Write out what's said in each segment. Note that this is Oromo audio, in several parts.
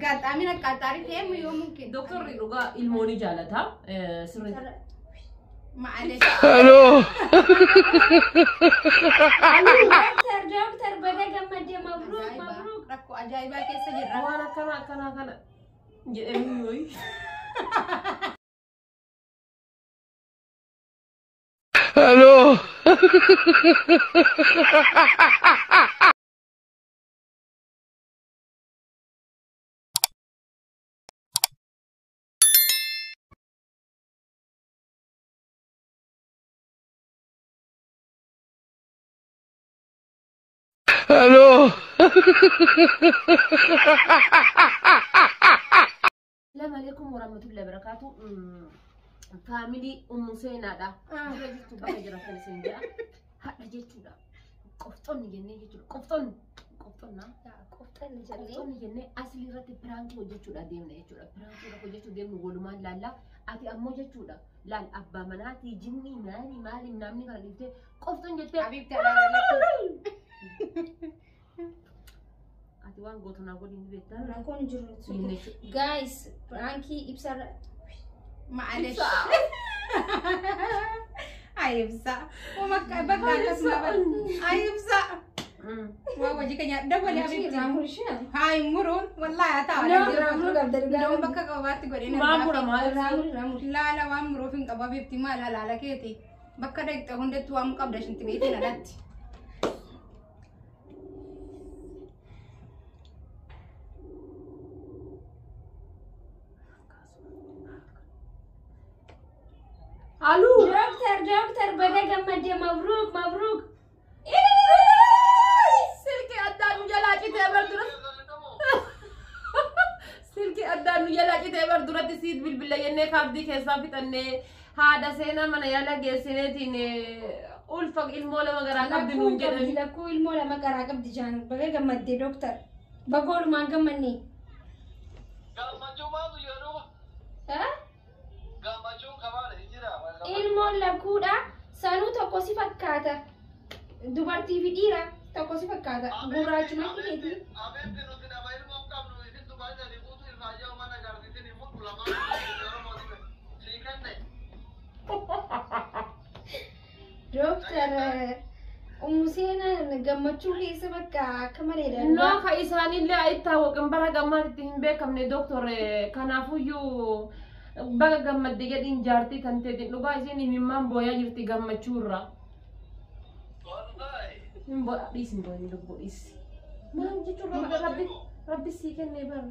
Aggaxaamiin akkaataarii deemu yoo mumkin. Doktorri dhugaa ilmoo ni jaalata. Sirriitti. Ma'alesh. Hello. Dooktar, dooktar, baga gammadde, mabruuk, Ajaa'iba. mabruuk. Rakkoo ajaa'ibaa keessa jirra. Waan akkana akkanaa kana jedhanii wayi. Hello. Hello. Assalamu alaikum warahmatullahi wabarakatuh. Family Ummu Seenaadha. Jira jirtu bakka jiraatan isin jedha. Hadha jechuudha. Qofxonni jennee jechuudha. Qofxonni. Qofxonnaa. Qofxanni jennee. Qofxonni jennee asli irratti prankii hojjechuudha deemna jechuudha. Prankii irra hojjechuu deemnu walumaan laallaa. Ati ammoo jechuudha. Laal abbaa manaatii jinni maali maali namni kana dhiiftee qofxon jettee. Habiibti alaala. Ati waan gootu naa godhi ni beektaa. Rakkoon hin jiru. Inni jechuudha. Guys, prankii ibsarra. Ma'alesh. Ay ibsa. Uma bakka akkasuma bara. Ay ibsa. Waa hojii keenya dabale habiibti. Raamur ishee. Haa hin muruun wallaahi haa ta'u. Raamur qabda dhugaa. Loon bakka qabaatti godhee Maal mura maal? Raamur, raamur. Laala waan muruuf hin qabu habiibti maal halaala keeti. Bakka dhaqxe hundattuu waan qabda shinti beetiin alatti. Aluu. Dooktar, dooktar, baga gammadde, mabruuk, mabruuk. Silkii addaan nu jalaa citee bar dura. Silkii addaan nu jalaa citee bar duratti siit bilbila jennee kaardii keessaa fixannee haadha seenaa mana yaala geessineetiin ulfa ilmoo lama garaa qabdi nuun Lakkuu qabdi, jedhan. lakkuu ilmoo lama garaa qabdi jaan. Baga gammadde dooktar. Baga oolumaan gammanne. Gammachuu maaltu jedhu? Ha? Gammachuun kabaadha jira. Ilmoon lakkuudha. Sanuu tokko si fakkaata. Dubartii fi dhiira tokko si fakkaata. Gurraachuma keetii. Abeetti nuti nama ilmoo hin qabnu isin dubartii guutuu irraa mana agarsiisin hin mudhu lamaan Oromooti sii kenne. Dooktar, Ummu Seenaan gammachuu keessa bakka akka maleedha. Noo ka isaanillee itti bara gammaatti hin beekamne dooktor, kanaafuyyuu baga gammadde jedhiin jaartii tanteetiin dhugaa isiin himimmaan booyaa jirti gammachuurra. Wallahi. Hin bo dhiisi hin booyin lubbuu dhiisi. Maal jechuun rabbi rabbi rabbi sii kenne bara.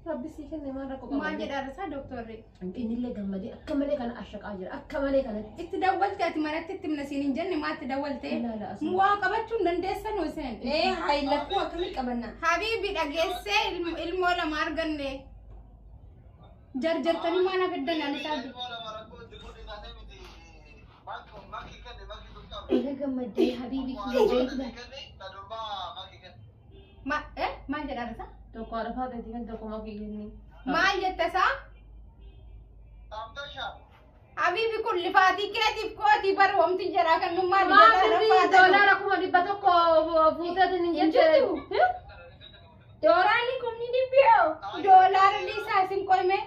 Rabbi sii kenne maal rakkoo qaba? Maal jedhaa isaa dooktorri? Innillee gammadee akka malee kana ashaqaa jira akka malee kanatti. Itti dawwalte ati manatti itti himna siin hin jenne maatti dawwalte? Ilaala asuma. Waa qabachuu hin dandeessan Hussein. Ee hayi, lakkuu akkamii qabanna? Habiibi dhageessee ilmoo lama arganne. Jarjartanii maal afiddan ani isaa? Ilmoo lama rakkoo itti guddisanii miti. Maki kenne maki tuqqabe. Baga gammaddee habiibi kiyya jechuudha. Kenne ta durbaa maki kenne. Ma maal jedhaa isaa? Tokko haadha faateeti kan tokko makii kenni. Maal jette isaa? Tamtasha. Habiibi kun lifaatii keetiif kootii bara wamti jedhaa kan nu maal Maal jedhaa birrii lafaata. $100,000 fuuteetiin hin Hin jette. jirtu. Dooraalli kumni dhibbiyoo. Doolaarri isaa isin qoyme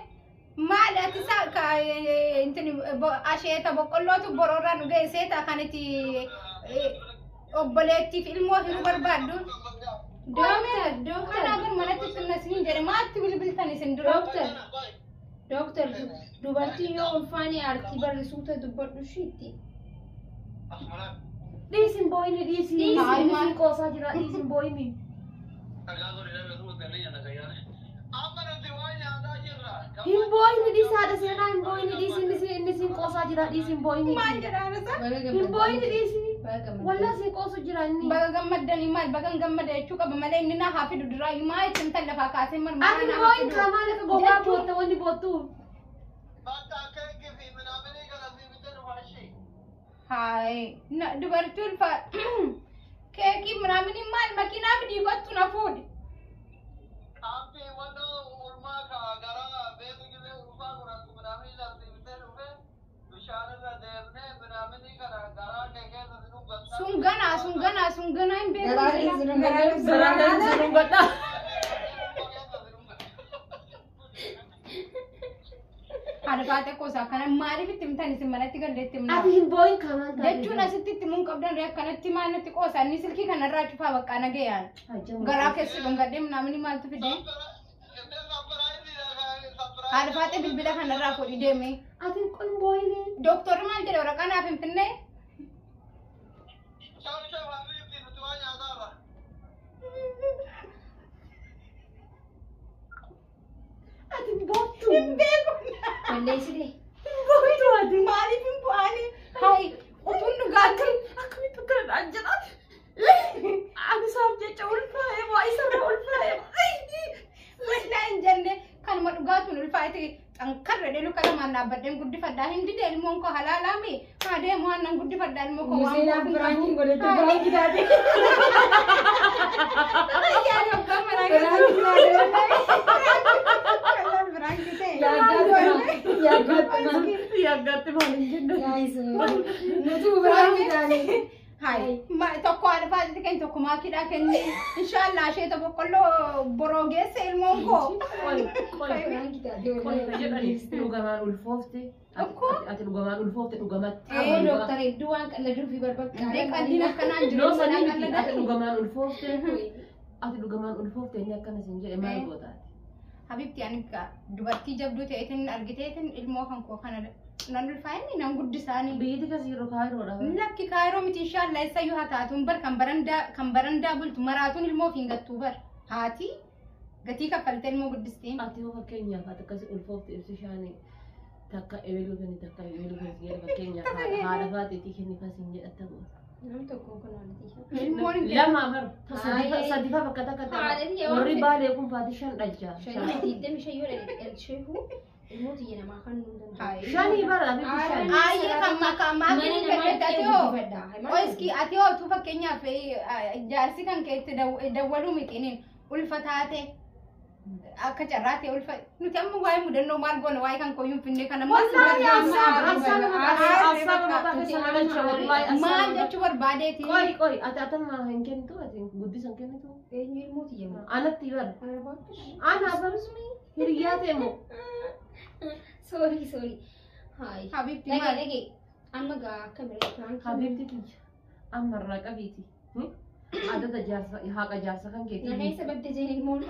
maal ati isaa ka intini asheeta boqqollootu bororraa nu geesseeta kan itti obboleettiif ilmoo hiruu barbaaddu. Dooktar, dooktar. Kanaaf manatti itti himna isiniin jedhe maatti bilbiltan isin dura? Dooktar, dooktar, dubartiin yoo ulfaanii aartii barrisuuta dubbadhu ishiitti. Dhiisin booyini dhiisi. Dhiisi. Inni siin qoosaa jira dhiisin booyini. Dhagaa godhi dhagaa suuta ni nyaata gayyaane. Amma nuti waan nyaataa jirra. Hin booyini dhiisi haadha seenaa hin booyini dhiisi inni siin qoosaa jira dhiisi hin booyini. Maal jedhaa isaa? Baga Hin gammaddee. booyini dhiisi. Baga gammaddee. Wallaa siin qoosu jira inni. Baga gammaddanii maal baga hin gammada jechuu qaba malee inni na haa fidu duraa maa ittiin tan lafaa kaasee marmaa Ati na haa booyin fidu. kaa maal akka gowwaa bootta wanni boottu. Bakka keekii fi minaaminii kana si bitee dhufa ishee. Haay dubartii ulfa keekii minaaminii maal makiinaa fidii kottu na fuudhi. Aappii wannoo ulmaa ka gara beeku gisee ulfaa godhatu minaaminii lafti bitee dhufe bishaan irra deemnee minaaminii kana garaa kee keessa si dhuggatta. Sun ganaa sun ganaa sun ganaa hin beeku. Garaa keessa nu gadda. Garaa keessa nu gadda. Keessa si dhuggatta. Alfaate qoosa akkana maaliif itti himtan isin manatti galleetti himna. Ati hin boo'in kamaan taate. Jechuun asitti itti himuun qabdan ree akkanatti maal natti qoosa inni silkii kanarraa cufaa baqqaa nagayaan. Garaa keessa dhungadhee namni maaltu fide? Alfaate bilbila kanarraa fuudhii deeme. Ati hin boo'in. Dooktorri maal jedhe waraqaa naaf hin finne? Ati boottu. Hin beeku. Balleessite. Boottu ati. Maaliif hin bu'aani? Hayi utuun dhugaatii. Akkamitti akkana dhaan jedha? Ani isaaf jecha ulfaa'ee moo isarra ulfaa'ee? Wallaa hin jenne kanuma dhugaatuun ulfaa'eeti xankarra dhelu kalamaan dhaabbadheen guddifadhaa hin dide ilmoon koo halaalaami haa deemu aannan guddifadhaa ilmoo koo waan Museenaan piraankiin godhate piraankii taate. Ayyaana abbaa manaa Piraankii taate. Piraankii ta'e. Yaaggaatti Yaaggaatti maal hin jennu. Nutu piraankii taate. Hayi tokko alfaatitti kenni tokko maakiidhaa kenni inshaallah asheeta boqqolloo boroo geesse ilmoon koo. Qoy qoy. Piraankii taate. Qoy jedhani dhugamaan ulfoofte. Ati dhugamaan ulfoofte dhugamatti. Aboo dooktara hedduu waan qalladuu fi barbaachisaa. Indee qalliin akkanaan jiru. Noo sanii miti ati dhugamaan ulfoofte. Ati dhugamaan ulfoofte inni akkana siin jedhe maal gootaati? Habibti ani dubartii jabduu ta'eetiin argiteetiin ilmoo kan koo kana nan ulfaa'inni nan guddisaani. Biyyi kas yeroo kaayiroodha. Lakki kaayiroo miti inshaallah eessayyuu haa taatuun bar kan barandaa bultu maraatuun ilmoo ofiin gattuu bar haati gatii kaffaltee ilmoo guddistiin. Ati hoo fakkeenyaaf ati akkasi ulfoofte ibsi shaanii takka ebeeluu kenni takka ebeeluu kenni jedhe fakkeenyaaf haadha faateetii kenni fasiin jedhatta goota. Nam tokko kun haadha Ilmoon hin Lama bar sadifa bakka takka Haadha warri baalee kun faati shan dhalcha. Shanii digdami shan yoo dhalcheefu ilmoo xiyya namaa kan nu danda'u. Shanii bara abibbi shan. Ayyee kan makaa maatiin kennetti ati hoo oiski ati hoo tu fakkeenyaaf jaarsi kan keetti dawwaluu mitiiniin ulfa taate akka carraa ta'e ulfa nuti amma waa'ee mudannoo maal goona waa'ee kan koyyuu finne kana maal maal jechuu barbaadeeti. Qoy qoy ati atamma hin kennitu ati guddisa hin kennitu. Eenyu ilmoo xiyya moo? Anatti bar. Ana bar hiriyyaa ta'e moo? Sorry sorry. Hayi. Habibti Dhagee maal? dhagee. Amma gaa akka mirga piraankii. Habibti kiyya amma irraa qabiiti. Adada jaarsa haqa jaarsa kan Na keetii. keessa badde jeen ilmoon.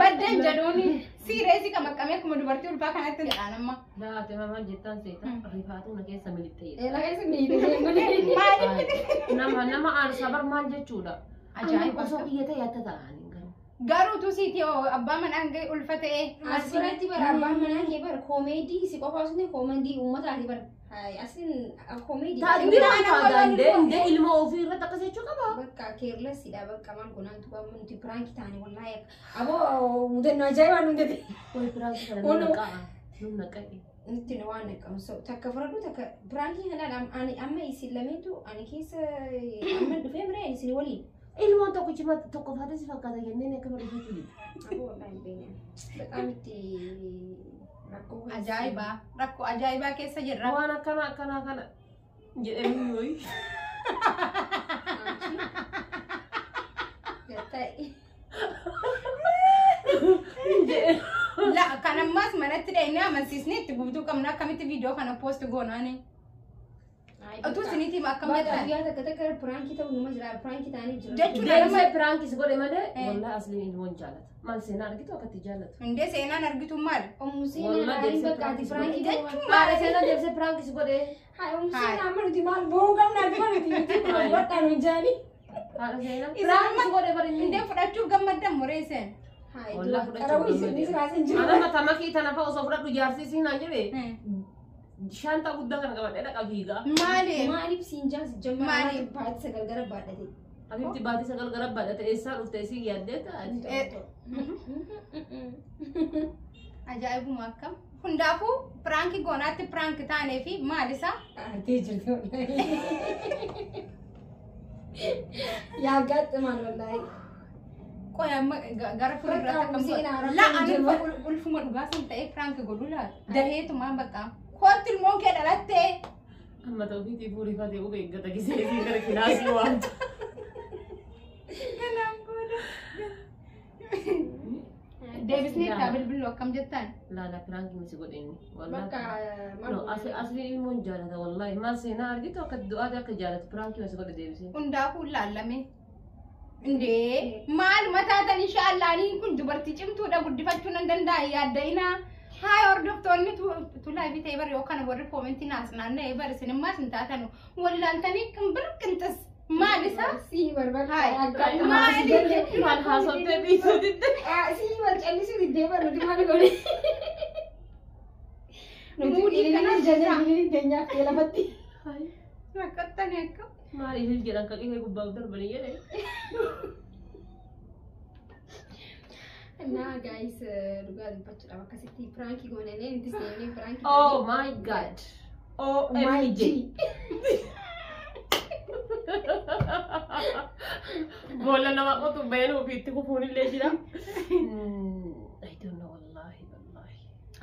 Baddeen jedhuuni siireesii kan maqqamee akkuma dubartii ulfaa kanatti jedhaan amma. Laate maal jettaan seeta rifaatu na keessa miliqxe. Na keessa miidhe jeen malee. Maaliif? Nama nama aarsaa bar maal jechuudha. Ajaa'iba. Osoo kiyya ta'e akka ta'anii garuu. Garuu tu siiti hoo abbaa manaa hanga ulfa ta'e. As biratti bara abbaan manaa kee bara koomeedii si qofa osoo hin koomeedii uummataati bara. Asin koomeedii. Taa'anii taa'anii indee ilma ofii irratti akkas jechuu qaba. Bakka keerlessidha bakka maal goonaan tuba nuti piraankii taane wallaahi aboo mudannoo ajaa'ibaa nu hundate. Way piraankii kana nu naqa'a. Nu naqa'e. Nutti na waan naqamu so takka fudhadhu takka piraankii kanaan ani amma isin lameentu ani keessa amma dhufee miree isin waliin. Ilmoon tokkichuma tokko faate si fakkaata jenneen akka barreeffachuu dide. Aboo wallaahi hin beekne. Baqaa itti rakkoo Ajaa'ibaa rakkoo ajaa'ibaa keessa jirra. Waan akkana akkana kana jedhanii wayi. Gattaa'e. La kan ammaas manatti dhaheenee amansiisnee itti guutuu qabna akkamitti viidiyoo kana poost goonaani. Utuu isinitti hima akkam Bakka jettan. guyyaa takka takka piraankii ta'u numa jira piraankii ta'anii jira. Jechuun Deebisee piraankii si godhe malee Eh. wallahi asliin ilmoon jaalata. Maal seenaa argitu akkatti jaalatu. Hundee seenaan argitu maal? Ommu seenaa Wallahi aariin deebisee bakka ati piraankii si piraankii godhe. ta'u. Jechuun Haadha seenaa deebisee piraankii si godhe. Haa ommu seenaa amma nuti maal boo'uu qabna ati nuti nuti godhaan hin jaani. Haadha seenaa Isaan piraankii si godhe bari inni. Hundee fudhachuuf gammaddan mureesseen. Haa Wallahi iddoo qara wayii sirni siraasin jiru. Ana mata makii tana fa'a osoo fudhadhu jaarsi siin haa jedhe. Shaantaa guddaa kana qabadhee dhaqa fiigaa. Maali? Maaliif siin jaas jammaa Maaliif? baatii sagal gara baadhate. Habibti baatii sagal gara baadhate eessaa dhufte isiin yaaddee taate. Ajaa'ibuma akkam. Hundaafuu piraankii goonaatti piraank taanee fi maal isaa? Aartee jirti wallaahi. Yaa gaxximaan wallaahi. Qoy amma gara fuulduraatti akkam Seenaa godha? rakkoo La ani jiru. ulfuma dhugaa san ta'ee piraank godhuu laata? Daheetumaan bakka. Kootti ilmoon kee dhalattee. Amma ta'u fiitii fuurifatee of eeggata gisee isiin gara kilaasii waamta. Kanaan booda. Deebisee Deebisnee itti bilbilu akkam jettan? Laala piraanki miti godhe inni. Bakka No, asli ilmoon jaalata wallahi. Maal seenaa argitu akka du'aati akka jaalatu piraanki miti godhe deebisee. Hundaafuu laallame. Indee maal mataatan inshaallaanii kun dubartii cimtuudha guddifachuu nan danda'a yaadda'inaa. Haa hordoftoonni tulaa fi ta'e bari yookaan warri koomentii naas naanna'ee bari isin immaa isin taatanu wallaaltanii qinbir qinxis maal isa? Si barbaada. Haay. Maali? Maal haasoftee dhiisuu didde? Si wal callisuu diddee baruuti maal godhe? Muudii kanas jira. Keenyaaf lafatti. Rakkattanii akka. Maal ilil jedhan kan qe'ee gubbaa darbanii jedhe. እና ጋይስ dhugaa dubbachuudhaaf akkasitti piraankii goonee nuti seennee piraankii Oh my God. OMG. Boolla nama qotu baheen ofiitti kufuun illee jira. I don't know wallahi wallahi.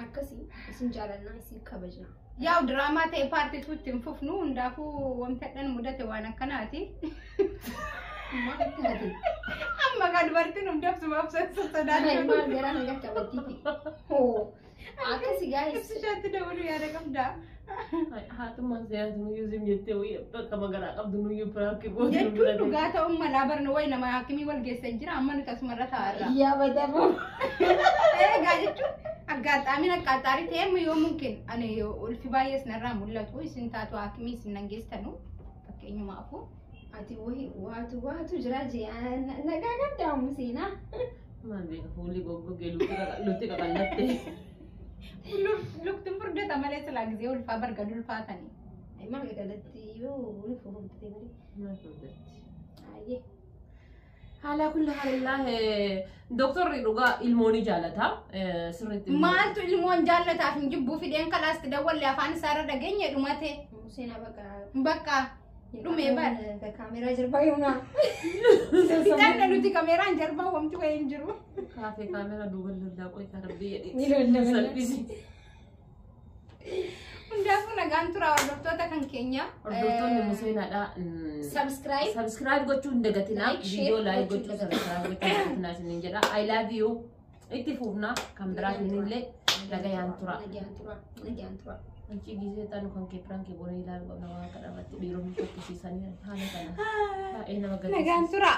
Akkasii isin jaalannaa isin kabajna. Yaa'u diraamaa ta'e paartiitu itti hin fufnu hundaafuu wanta dhan mudate waan akkanaati. Maal taate? Amma kan dubartiin hundaaf sodaachuu. Maal garaa nagaa qabattiiti. Hoo akkasii gaayis. Ibsishaatti dabaluu yaada qabdaa. Haatummaan seeraatu nuyyuu zim jettee wayii bakka magaraa qabdu nuyyuu piraanki gootu. Jechuun dhugaa ta'uun malaa barna wayi nama hakimii wal geessan jira amma nuti asumarra taa'arra. Yaa badaboo. Egaa jechuun aggaxaamiin akkaxaarii ta'e yoo mumkin ani ulfi baay'ees narraa mul'atu isin taatu hakimii isin nan geessanu fakkeenyumaafu. Ati wayi waatu waatu jira jee nagaa qabdaa ummu seenaa. Maal beeka fuulli goggogee lutti qaqallatte. Luktiin furdata malee silaa gisee ulfaa bargad ulfaatanii. Maal qaqallatti yoo ulfa furdate malee. Maal furdatti? Ayyee. Haala kulli haalillah doktorri dhugaa ilmoo ni jaalata. Sirriitti. Maaltu ilmoon jaallataaf hin jibbuu fideen kalaasti dawwalle afaan isaarra dhageenye dhumate. Ummu seenaa bakka. Bakka dhumee bara. Kaameeraa jarbaa yoonaa. Fixanna nuti kaameeraan jarbaa wamti wayii hin jiru. Kaafee kaameeraa duuba lollaa qoy kan rabbii Ni jedhee. lolla. Salphisi. Hundaafuu nagaan tura hordoftoota kan keenya. Hordoftoonni ummu seenaadha. Subscribe. Subscribe gochuu hin dagatinaa. Like, share Viidiyoo like gochuu gochuu subscribe gochuu hin dagatinaa isiniin jedha. I love you. Itti fufna kan biraatiin illee nagayaan tura. Nagaan tura. Nagaan tura. Anchi gisee taanu kan kee piraanki goonee ilaaluu qabna waan kana irratti dhiironni shakkisiisanii haala kana. Baay'ee nama Nagaan gaddisiisa. tura.